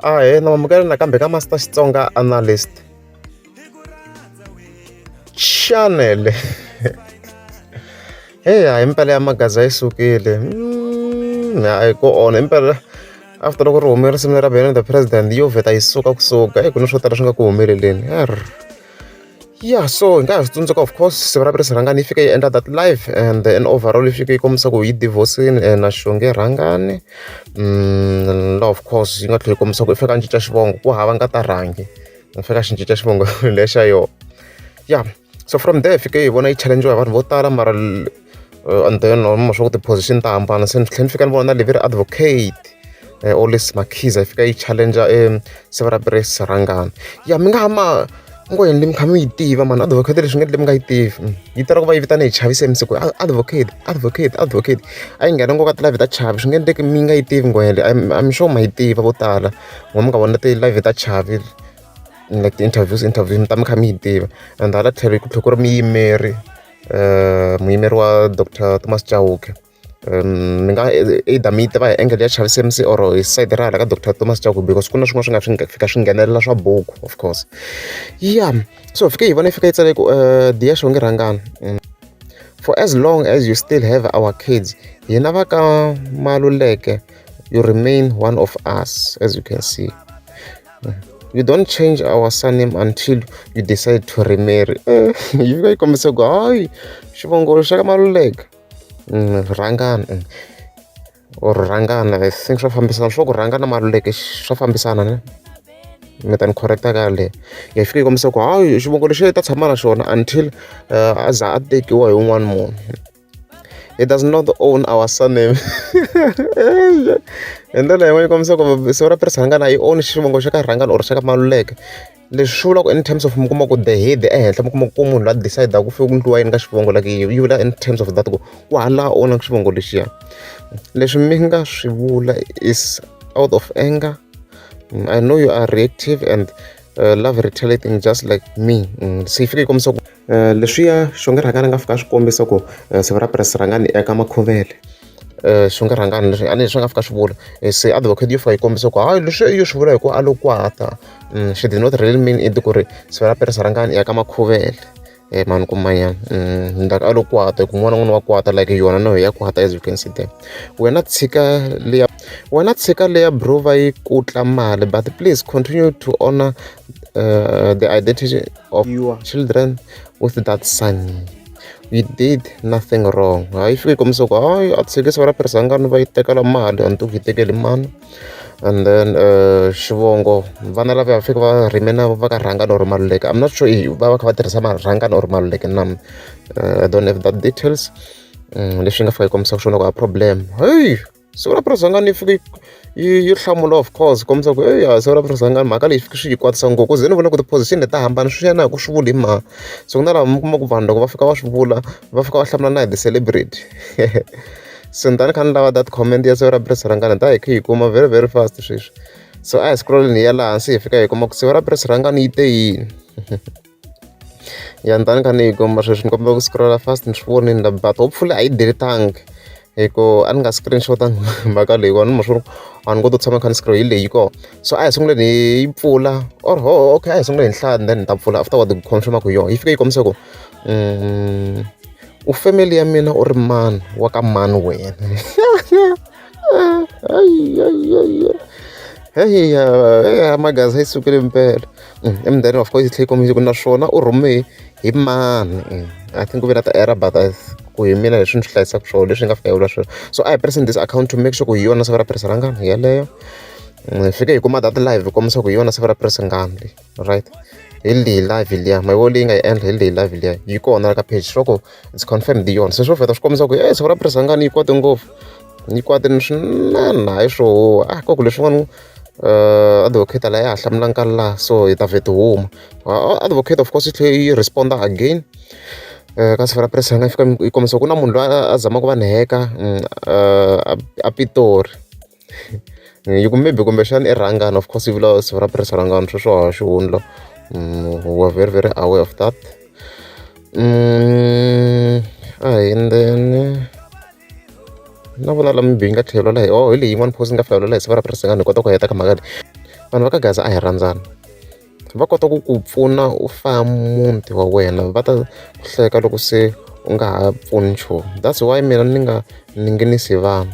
Ahee, na amukela nakambe ka Master Xitsonga Analyst Channel. Heya himpela ya magaza yi sukile hayi ku onha himpela after loko ri hume risimu ra Benny the President yo vheta yi suka kusuka eyi ku na swo tala swi nga ku humeleleni. Ya so hi nga ha swi tsundzuka of course siku ra Prince Rhangani yi fike yi endla that live and then overall yi fike yi kombisa ku yi divorce-ini na Xongi Rhangani la of course yi nga tlhela yi kombisa ku i fika a cinca xivongo ku hava nkata rhangi i fika a xi cinca xivongo lexa yona ya so from there hi fike hi vona yi challenge-iwa hi vanhu vo tala mara and then swa ku ti-position ta hambana se ni tlhela ni fika ni vona na leveri advocate Olis Makhiza yi fika yi challenger siva ra Prince Rhangani ya mi nga ha ma ngo yini mi kha mi yi tiva mani advocate leswi nge mi nga yi tivi yi tala ku va yi vitana hi Chavi se masiku advocate advocate advocate a yi nghena ngopfu ka ti-live ta Chavi swi nge endleki mi nga yi tivi ngwenya leyi I'm sure ma yi tiva vo tala n'wina mi nga vona ti-live ta Chavi like ti-interviews interviews mi ta mi kha mi yi tiva and hala tlhelo ku tlhela ku ri muyimeri muyimeri wa Doctor Thomas Chauke. Mi nga either mi yi tiva hi angle ya Chavi C_M_C or hi sayiti ra hala ka Doctor Thomas Chauke because ku na swin'wana swi nga swi fika swi nghenelela swa buku of course. Ya so hi fike hi vona yi fika yi tsale ku dear Xongi Rhangani for as long as you still have our kids hina va ka Maluleke you remain one of us as you can see. You don't change our surname until you decide to remarry. Yi fika yi kombisa ku hayi xivongo xa ka Maluleke Rhangani or Rhangani I think swa fambisana swa ku rhanga na Maluleke swa fambisana ne mi ta ni correct-a ka yaleyo. Yi fika yi kombisa ku hayi xivongo lexi i ta tshama na xona until a za a tekiwa hi un'wana munhu. He does not own our surname. Hi ndlela yin'wana yi kombisa ku siku ra Prince Rhangani a yi own xivongo xa ka Rhangani or xa ka Maluleke. Leswi swi vula ku in terms of mi kuma ku the head ehenhla mi kuma ku munhu loyi a decide-aka ku fike ku endliwa yini ka xivongo like yi vula in terms of that ku ku hava la own-aka xivongo lexiya. Leswi mi nga swi vula is out of anger. I know you are reactive and love retaliating just like me. Se yi fike yi kombisa ku leswiya Xongi Rhangani a nga fika a swi kombisa ku siku ra Prince Rhangani i eka Makhovele Xongi Rhangani leswi a ni leswi a nga fika a swi vula se advocate yo fika yi kombisa ku hayi leswi yo swi vula hi ku a lo kwata she did not really mean it ku ri siku ra Prince Rhangani i eka Makhovele mani kumanyana like a lo kwata hi ku un'wana na un'wana wa kwata like yona na ya kwata as you can see there. Wena tshika liya wena tshika liya bro va yi kutla mali but please continue to honor the identity of your children with that son. You did nothing wrong. Hayi yi fike yi kombisa ku hayi a tshiki siku ra Prince Rhangani va yi tekela mali a ni tivi ku yi tekele mani and then xivongo vana lava va fika va remain va ka Rhangani or Maluleke I'm not sure va va kha va tirhisa Rhangani or Maluleke na I don't have that details leswi nga fika yi kombisaka swona ku a problem hey siku ra Prince Rhangani yi fike yi hlamula of course kombisa ku eya siku ra Prince Rhangani mhaka leyi fike swi yi kwatisa ngopfu ku ze ni vona ku ti-position leti ta hambana swi ya na hi ku swi vula hi mani so ku na lava mi kuma ku vanhu loko va fika va swi vula va fika va hlamula na hi ti-celebrity se ni ta ni kha ni lava that comment ya siku ra Prince Rhangani hi ta hi kha hi kuma very very fast sweswi so a hi scroll-eni hi ya laha hansi hi fika hi kuma ku siku ra Prince Rhangani yi te yini ya ni ta ni kha ni yi kuma sweswi ni kombela ku scroll-a fast ni swi vonile la but hopefully a yi delete-angi hi ku a ni nga screenshot-angi mhaka leyiwani ni sure a ni koti ku tshama kha ni scroll hi leyi kona so a hi sunguleni hi yi pfula or ho okay a hi sunguleni hi hlaya then ni ta pfula afterward ku confirm ku yona yi fike yi kombisa ku u family ya mina u ri mani wa ka mani wena heyi magaza yi sukile mpela and then of course yi tlhela yi kombisa ku naswona u rhume hi mani I think ku ve na ti-error but ku hi mina leswi ni swi hlayisaka swona leswi nga fika yi vula swona so I pressing this account to make sure ku hi yona siku ra Prince Rhangani yeleyo hi fike hi kuma that live hi kombisa ku hi yona siku ra Prince Rhangani leyi right hi leyi live liya ma yi vona leyi nga yi endla hi leyi live liya yi kona la ka page swa ku it's confirmed hi yona se swo vheta swi kombisa ku e siku ra Prince Rhangani yi kwate ngopfu yi kwatile swinene hayi swo huwa a ko ku leswin'wana advocate la ya ha hlamulanga ka laha so hi ta vheta huma advocate of course yi tlhela yi respond-a again ka siku ra Prince Rhangani yi fika yi kombisa ku na munhu loyi a zamaka ku va ni heka a Pitori yi ku maybe kumbexana i Rhangani of course yi vula siku ra Prince Rhangani sweswo a xihundla we are very very aware of that and then na vona la maybe yi nga tlhela hi oh hi leyi yin'wana post yi nga fika hi siku ra Prince Rhangani hi kota ku heta ka mhaka leyi. Vanhu va ka Gaza a hi rhandzani. Va kota ku ku pfuna u faya muti wa wena va ta ku hleka loko se u nga ha pfuni nchumu. That's why mina ni nga ninginisi vanhu.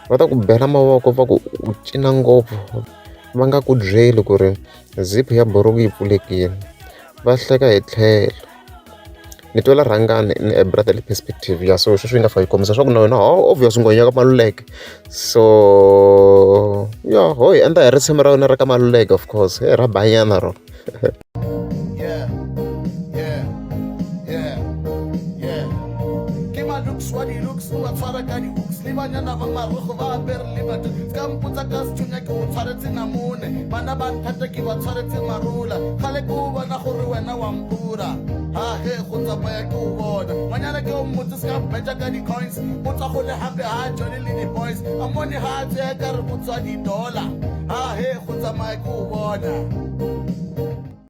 Va ta ku bela mavoko va ku u cina ngopfu va nga ku byeli ku ri zip ya buruku yi pfulekile va hleka hi tlhelo. Ni twela rhangani in a brotherly perspective ya so sweswi yi nga fika yi kombisa swa ku na wena obvious ngwenya ka Maluleke so ya ho hi endla hi risimu ra wena ra ka Maluleke of course he ra banyana rona. Yeah, yeah, yeah, yeah. Ke malooks wa di-looks o ba tshwara ka di-hooks le banyana ba marogo ba apere le batho se ka mpotsa ka sethunya ke o tshwaretse namone bana ba nthata ke ba tshwaretse marola gale ke o bona gore wena wa mpura ha he go tsamaya ke o bona ngwanyana ke o mmotse se ka betša ka di-coins o tswa go le gape ha johnny le di-boys a mone ga a tseye ka re o tswa di-dollar ha he go tsamaya ke o bona.